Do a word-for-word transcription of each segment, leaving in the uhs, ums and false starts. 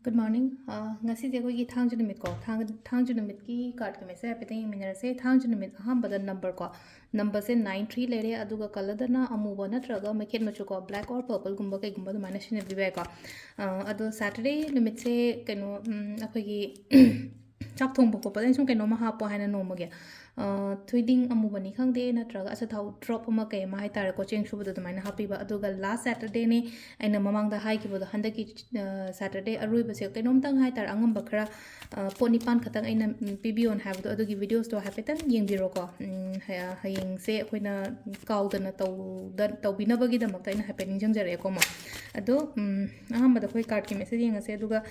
Good morning. ꯑ, ꯉꯁꯤꯁꯦ ꯑꯩꯈꯣꯏꯒꯤ ꯊꯥꯡꯖ ꯅꯨꯃꯤꯠꯀꯣ, ꯊꯥꯡ-, ꯊꯥꯡꯖ ꯅꯨꯃꯤꯠꯀꯤ card ꯀꯤ message ꯍꯥꯏꯐꯦꯠꯇꯪ ꯌꯦꯡꯃꯤꯟꯅꯔꯁꯦ꯫ ꯊꯥꯡꯖ ꯅꯨꯃꯤꯠ ꯑꯍꯥꯟꯕꯗ number ꯀꯣ, number ꯁꯦ nine three ꯂꯩꯔꯦ, ꯑꯗꯨꯒ colour ꯗꯅ ꯑꯃꯨꯕ ꯅꯠꯇ꯭ꯔꯒ ꯃꯩꯈꯦꯠ ꯃꯆꯨ ꯀꯣ, black or purple ꯒꯨꯝꯕ ꯀꯩꯒꯨꯝꯕ ꯑꯗꯨꯃꯥꯏꯅ ꯁꯤꯖꯤꯟꯅꯕꯤꯕ ꯌꯥꯏꯀꯣ꯫ ꯑ, ꯑꯗꯣ Saturday ꯅꯨꯃꯤꯠꯁꯦ ꯀꯩꯅꯣ, ꯎꯝ, ꯑꯩꯈꯣꯏꯒꯤ ꯆꯥꯛ ꯊꯣꯡꯕ ꯈꯣꯠꯄꯗ ꯑꯩꯅ ꯁꯨꯝ ꯀꯩꯅꯣꯝꯃ ꯍꯥꯞꯄꯣ ꯍꯥꯏꯅ ꯅꯣꯡꯃꯒꯤ, ꯑ, ꯊꯣꯏꯗꯤꯡ ꯑꯃꯨꯕꯅꯤ ꯈꯪꯗꯦ, ꯅꯠꯇ꯭ꯔꯒ ꯑꯆꯥꯊꯥꯎ drop ꯑꯃ ꯀꯩ ꯑꯃ ꯍꯥꯏꯇꯥꯔꯦꯀꯣ, ꯆꯦꯡ ꯁꯨꯕꯗꯣ ꯑꯗꯨꯃꯥꯏꯅ ꯍꯥꯞꯄꯤꯕ꯫ ꯑꯗꯨꯒ last Saturday ꯅꯦ, ꯑꯩꯅ ꯃꯃꯥꯡꯗ ꯍꯥꯏꯈꯤꯕꯗꯣ, ꯍꯟꯗꯛꯀꯤ, ꯑ, Saturday ꯑꯔꯣꯏꯕꯁꯦ ꯀꯩꯅꯣꯝꯇꯪ ꯍꯥꯏꯇꯥꯔꯦ, ꯑꯉꯝꯕ ꯈꯔ, ꯑ, ꯄꯣꯠ ꯅꯤꯄꯥꯟ ꯈꯛꯇꯪ ꯑꯩꯅ, ꯎꯝ, ꯄꯤꯕꯤꯌꯣꯅ ꯍꯥꯏꯕꯗꯣ, ꯑꯗꯨꯒꯤ videos ꯇꯣ ꯍꯥꯏꯐꯦꯠꯇꯪ ꯌꯦꯡꯕꯤꯔꯣꯀꯣ꯫ ꯎꯝ, ꯍ-, ꯍꯌꯦꯡꯁꯦ ꯑꯩꯈꯣꯏꯅ ꯀꯥꯎꯗꯅ ꯇꯧꯗ-, ꯇꯧꯕꯤꯅꯕꯒꯤꯗꯃꯛꯇ ꯑꯩꯅ ꯍꯥꯏꯐꯦꯠ ꯅꯤꯡꯁꯤꯡꯖꯔꯛꯑꯦꯀꯣ, ꯃꯣ꯫ ꯑꯗꯣ, ꯎꯝ, ꯑꯍꯥꯟꯕꯗ ꯑꯩꯈꯣꯏ card ꯀꯤ message ꯌꯦꯡꯉꯁꯦ, ꯑꯗꯨꯒ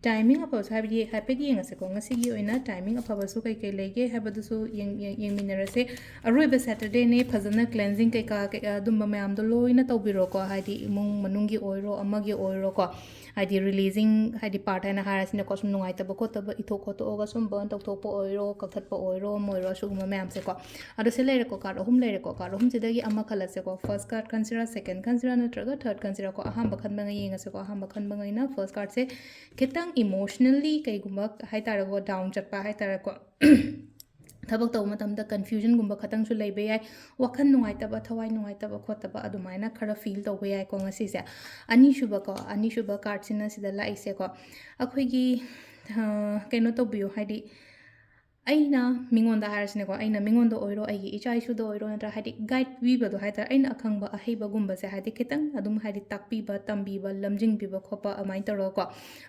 timing ꯑꯐꯕꯁꯨ ꯍꯥꯏꯕꯗꯤ ꯍꯥꯏꯐꯦꯠ ꯌꯦꯡꯉꯁꯦꯀꯣ꯫ ꯉꯁꯤꯒꯤ ꯑꯣꯏꯅ timing ꯑꯐꯕꯁꯨ ꯀꯩ ꯀꯩ ꯂꯩꯒꯦ ꯍꯥꯏꯕꯗꯨꯁꯨ ꯌꯦꯡ-, ꯌꯦꯡ-, ꯌꯦꯡꯃꯤꯟꯅꯔꯁꯦ꯫ ꯑꯔꯣꯏꯕ Saturday ꯅꯦ, ꯐꯖꯅ cleansing ꯀꯩꯀꯥ, ꯀꯩ-, ꯑꯗꯨꯝꯕ ꯃꯌꯥꯝꯗꯣ ꯂꯣꯏꯅ ꯇꯧꯕꯤꯔꯣꯀꯣ, ꯍꯥꯏꯗꯤ ꯏꯃꯨꯡ ꯃꯅꯨꯡꯒꯤ ꯑꯣꯏꯔꯣ, ꯑꯃꯒꯤ ꯑꯣꯏꯔꯣꯀꯣ, ꯍꯥꯏꯗꯤ releasing, ꯍꯥꯏꯗꯤ part ꯍꯥꯏꯅ ꯍꯥꯏꯔꯁꯤꯅꯦꯀꯣ, ꯁꯨꯝ ꯅꯨꯡꯉꯥꯏꯇꯕ ꯈꯣꯠꯇꯕ ꯏꯊꯣꯛ ꯈꯣꯠꯇꯣꯛꯑꯒ ꯁꯨꯝ burn ꯇꯧꯊꯣꯛꯄ ꯑꯣꯏꯔꯣ, ꯀꯛꯊꯠꯄ ꯑꯣꯏꯔꯣ, ꯑꯃ ꯑꯣꯏꯔꯣ, ꯁꯤꯒꯨꯝꯕ ꯃꯌꯥꯝꯁꯦꯀꯣ꯫ ꯑꯗꯣ ꯁꯤ ꯂꯩꯔꯦꯀꯣ, card ꯑꯍꯨꯝ ꯂꯩꯔꯦꯀꯣ, card ꯑꯍꯨꯝꯁꯤꯗꯒꯤ ꯑꯃ ꯈꯜꯂꯁꯦꯀꯣ, first card ꯈꯟꯁꯤꯔꯥ, second ꯈꯟꯁꯤꯔꯥ, ꯅꯠꯇ꯭ꯔꯒ third ꯈꯟꯁꯤꯔꯥꯀꯣ꯫ ꯑꯍꯥꯟꯕ ꯈꯟꯕꯉꯩ ꯌꯦꯡꯉꯁꯦꯀꯣ꯫ ꯑꯍꯥꯟꯕ ꯈꯟꯕꯉꯩꯅ first card ꯁꯦ ꯈꯤꯇꯪ emotionally ꯀꯩꯒꯨꯝꯕ ꯍꯥꯏꯇꯥꯔꯦꯀꯣ, down ꯆꯠꯄ ꯍꯥꯏꯇꯥꯔꯦꯀꯣ, ꯊꯕꯛ ꯇꯧꯕ ꯃꯇꯝꯗ confusion ꯒꯨꯝꯕ ꯈꯇꯪꯁꯨ ꯂꯩꯕ ꯌꯥꯏ, ꯋꯥꯈꯜ ꯅꯨꯡꯉꯥꯏꯇꯕ, ꯊꯋꯥꯏ ꯅꯨꯡꯉꯥꯏꯇꯕ ꯈꯣꯠꯇꯕ ꯑꯗꯨꯃꯥꯏꯅ ꯈꯔ feel ꯇꯧꯕ ꯌꯥꯏꯀꯣ ꯉꯁꯤꯁꯦ꯫ ꯑꯅꯤꯁꯨꯕꯀꯣ, ꯑꯅꯤꯁꯨꯕ card ꯁꯤꯅ ꯁꯤꯗ ꯂꯥꯛꯏꯁꯦꯀꯣ, ꯑꯩꯈꯣꯏꯒꯤ, ꯑ, ꯀꯩꯅꯣ ꯇꯧꯕꯤꯌꯨ, ꯍꯥꯏꯗꯤ ꯑꯩꯅ ꯃꯤꯉꯣꯟꯗ ꯍꯥꯏꯔꯁꯤꯅꯦꯀꯣ, ꯑꯩꯅ ꯃꯤꯉꯣꯟꯗ ꯑꯣꯏꯔꯣ, ꯑꯩꯒꯤ ꯏꯆꯥ ꯏꯁꯨꯗ ꯑꯣꯏꯔꯣ, ꯅꯠꯇ꯭ꯔꯒ ꯍꯥꯏꯗꯤ guide ꯄꯤꯕꯗꯣ ꯍꯥꯏꯇꯥꯔꯦ, ꯑꯩꯅ ꯑꯈꯪꯕ ꯑꯍꯩꯕꯒꯨꯝꯕꯁꯦ ꯍꯥꯏꯗꯤ ꯈꯤꯇꯪ ꯑꯗꯨꯝ ꯍꯥꯏꯗꯤ ꯇꯥꯛꯄꯤꯕ, ꯇꯝꯕꯤꯕ, ꯂꯝꯖꯤꯡꯕꯤꯕ ꯈꯣꯠꯄ ꯑꯗꯨꯃꯥꯏꯅ ꯇꯧꯔꯒꯀꯣ,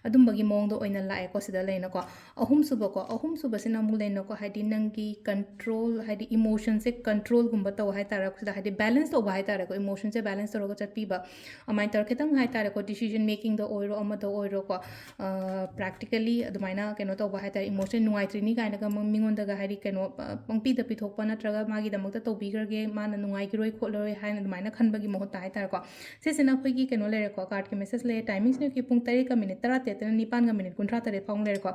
ꯑꯗꯨꯝꯕꯒꯤ ꯃꯑꯣꯡꯗ ꯑꯣꯏꯅ ꯂꯥꯛꯑꯦꯀꯣ ꯁꯤꯗ ꯂꯩꯅꯀꯣ꯫ ꯑꯍꯨꯝꯁꯨꯕꯀꯣ, ꯑꯍꯨꯝꯁꯨꯕꯁꯤꯅ ꯑꯃꯨꯛ ꯂꯩꯅꯀꯣ, ꯍꯥꯏꯗꯤ ꯅꯪꯒꯤ control, ꯍꯥꯏꯗꯤ emotion ꯁꯦ control ꯒꯨꯝꯕ ꯇꯧ ꯍꯥꯏꯇꯥꯔꯦ, ꯁꯤꯗ ꯍꯥꯏꯗꯤ balance ꯇꯧꯕ ꯍꯥꯏꯇꯥꯔꯦꯀꯣ, emotion ꯁꯦ balance ꯇꯧꯔꯒ ꯆꯠꯄꯤꯕ, ꯑꯗꯨꯃꯥꯏꯅ ꯇꯧꯔ ꯈꯤꯇꯪ ꯍꯥꯏꯇꯥꯔꯦꯀꯣ, decision making ꯗ ꯑꯣꯏꯔꯣ, ꯑꯃꯗ ꯑꯣꯏꯔꯣꯀꯣ, ꯑ, practically ꯑꯗꯨꯃꯥꯏꯅ ꯀꯩꯅꯣ ꯇꯧꯕ ꯍꯥꯏꯇꯥꯔꯦ, emotion ꯅꯨꯡꯉꯥꯏꯇ꯭ꯔꯤꯅꯤ ꯀꯥꯏꯅꯒ ꯃꯪ ꯃꯤꯉꯣꯟꯗꯒ ꯍꯥꯏꯗꯤ ꯀꯩꯅꯣ ꯄ- ꯄꯪꯄꯤꯗ ꯄꯤꯊꯣꯛꯄ ꯅꯠꯇ꯭ꯔꯒ ꯃꯥꯒꯤꯗꯃꯛꯇ ꯇꯧꯕꯤꯈ꯭ꯔꯒꯦ, ꯃꯥꯅ ꯅꯨꯡꯉꯥꯏꯈꯤꯔꯣꯏ ꯈꯣꯠꯂꯔꯣꯏ ꯍꯥꯏꯅ ꯑꯗꯨꯃꯥꯏꯅ ꯈꯟꯕꯒꯤ ꯃꯍꯨꯠꯇ ꯍꯥꯏꯇꯥꯔꯦꯀꯣ꯫ ꯁꯤꯁꯤꯅ ꯑꯩꯈꯣꯏꯒꯤ ꯀꯩꯅꯣ ꯂꯩꯔꯦꯀꯣ, ꯀꯥꯔꯠꯀꯤ ꯃꯦꯁꯦꯖ ꯂꯩꯔꯦ꯫ ꯇꯥꯏꯃꯤꯡꯁꯤꯅ ꯑꯩꯈꯣꯏ ꯄꯨꯡ ꯇꯔꯦꯠꯀ ꯃꯤꯅꯤꯠ ꯇꯔꯥꯇꯔꯦꯠꯇꯩꯅ ꯅꯤꯄꯥꯟꯒ ꯃꯤꯅꯤꯠ ꯀꯨꯟꯊ꯭ꯔꯥ ꯇꯔꯦꯠ ꯐꯥꯎ ꯂꯩꯔꯦꯀꯣ꯫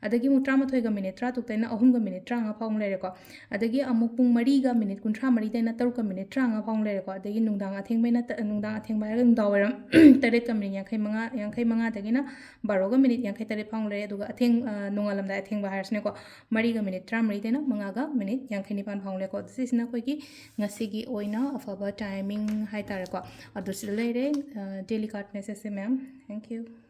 ꯑꯗꯒꯤ ꯑꯃꯨꯛ ꯇꯔꯥꯃꯥꯊꯣꯏꯒ ꯃꯤꯅꯤꯠ ꯇꯔꯥꯇꯔꯨꯛꯇꯩꯅ ꯑꯍꯨꯝꯒ ꯃꯤꯅꯤꯠ ꯇꯔꯥꯃꯉꯥ ꯐꯥꯎ ꯂꯩꯔꯦꯀꯣ꯫ ꯑꯗꯒꯤ ꯑꯃꯨꯛ ꯄꯨꯡ ꯃꯔꯤꯒ ꯃꯤꯅꯤꯠ ꯀꯨꯟꯊ꯭ꯔꯥ ꯃꯔꯤꯗꯩꯅ ꯇꯔꯨꯛꯀ ꯃꯤꯅꯤꯠ ꯇꯔꯥꯃꯉꯥ ꯐꯥꯎ ꯂꯩꯔꯦꯀꯣ꯫ ꯑꯗꯒꯤ ꯅꯨꯡꯗꯥꯡ ꯑꯊꯦꯡꯕꯩꯅ ꯇ- ꯅꯨꯡꯗꯥꯡ ꯑꯊꯦꯡꯕ ꯍꯥꯏꯔꯒ ꯅꯨꯡꯗꯥꯡ ꯋꯥꯏꯔꯝ ꯇꯔꯦꯠꯀ ꯃꯤꯅꯤꯠ ꯌꯥꯡꯈꯩ ꯃꯉꯥ, ꯌꯥꯡꯈꯩ ꯃꯉꯥꯗꯒꯤꯅ ꯕꯥꯔꯣꯒ ꯃꯤꯅꯤꯠ ꯌꯥꯡꯈꯩ ꯇꯔꯦꯠ ꯐꯥꯎ ꯂꯩꯔꯦ꯫ ꯑꯗꯨꯒ ꯑꯊꯦꯡ ꯑ, ꯅꯣꯡꯉꯥꯜꯂꯝꯗꯥꯏ ꯑꯊꯦꯡꯕ ꯍꯥꯏꯔꯁꯤꯅꯦꯀꯣ, ꯃꯔꯤꯒ ꯃꯤꯅꯤꯠ ꯇꯔꯥꯃꯔꯤꯗꯩꯅ ꯃꯉꯥꯒ ꯃꯤꯅꯤꯠ ꯌꯥꯡꯈꯩ ꯅꯤꯄꯥꯟ ꯐꯥꯎ ꯂꯩꯔꯦꯀꯣ꯫ ꯑꯗꯨ ꯁꯤꯁꯤꯅ ꯑꯩꯈꯣꯏꯒꯤ ꯉꯁꯤꯒꯤ ꯑꯣꯏꯅ ꯑꯐꯕ ꯇꯥꯏꯃꯤꯡ ꯍꯥꯏꯇꯥꯔꯦꯀꯣ꯫ ꯑꯗꯨ ꯁꯤꯗ ꯂꯩꯔꯦ, ꯗꯦꯂꯤ ꯀꯥꯔꯠ ꯃꯦꯁꯦꯖꯁꯦ ꯃꯌꯥꯝ꯫ Thank you꯫